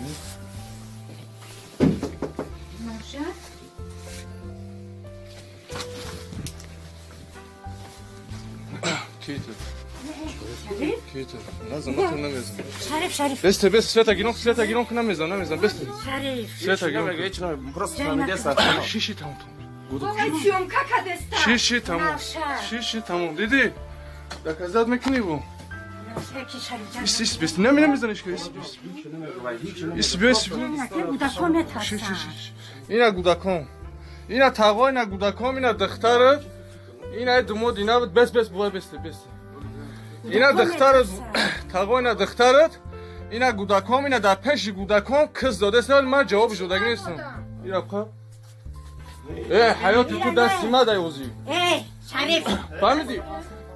Мезанӣ? Наша? Китер. Шариф? Китер. Назан, ман намезанам. Шариф, Шариф. Бесте, бес, Света гирон, Света гирон, намезанам, намезанам, бесте. Шариф. Света гирон. Просто фамилия. Шиши тамом. Съёмка кадеста. Шиши тамом. Шиши тамом. Диди? Доказать мекунӣ бу? Ис, ис, бес. Намезаниш ки, ис, бес. Ис, бес. Гудакон метарсам. Шиши, шиши. Ина гудакон. Ина тағо, ина гудакон, ина духтарат. Ина думод, ина бес, бес, бувай, бесте, бесте. Ина духтарат, тағо, ина духтарат. Ина гудакон, ина дар пеши гудакон киз додест, вале ман ҷавобиш додагӣ нестам. Ира қа. Э, ҳаёти ту дасти ма дай озӣ. Эй, Шариф. Фаҳмидӣ?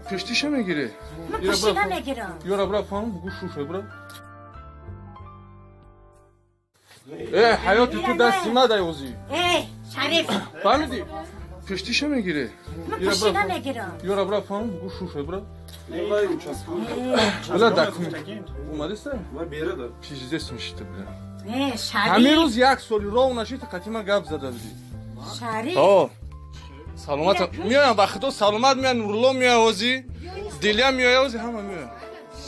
Пиштиша мегирӣ. Ман пишти намегирам. Ёра бра, фаҳм, бугу шуша бра. Э, ҳаёти ту дасти ма дай озӣ. Эй, Шариф. Фаҳмидӣ? Пиштиша мегирӣ. Ман пишти намегирам. Ёра бра, фаҳм, бугу шуша бра. Бля, документ. Омадиста? Пиздец мешита, бля. Э, Шариф. Ҳамин рӯз як соли роҳ нашита қатъи ман гап зада будӣ. Шариф. О, саломат меоям, ба худо саломат меоям, Нурулло меояд озӣ, Дилия меояд озӣ, ҳама меояд.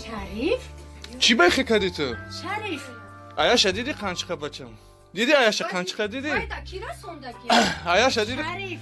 Шариф? Чӣ бехе кардӣ ту? Шариф. Аяша диди қанчиқа бачам? Диди аяша қанчиқа диди? Айда, ки расондаги? Аяша диди? Шариф.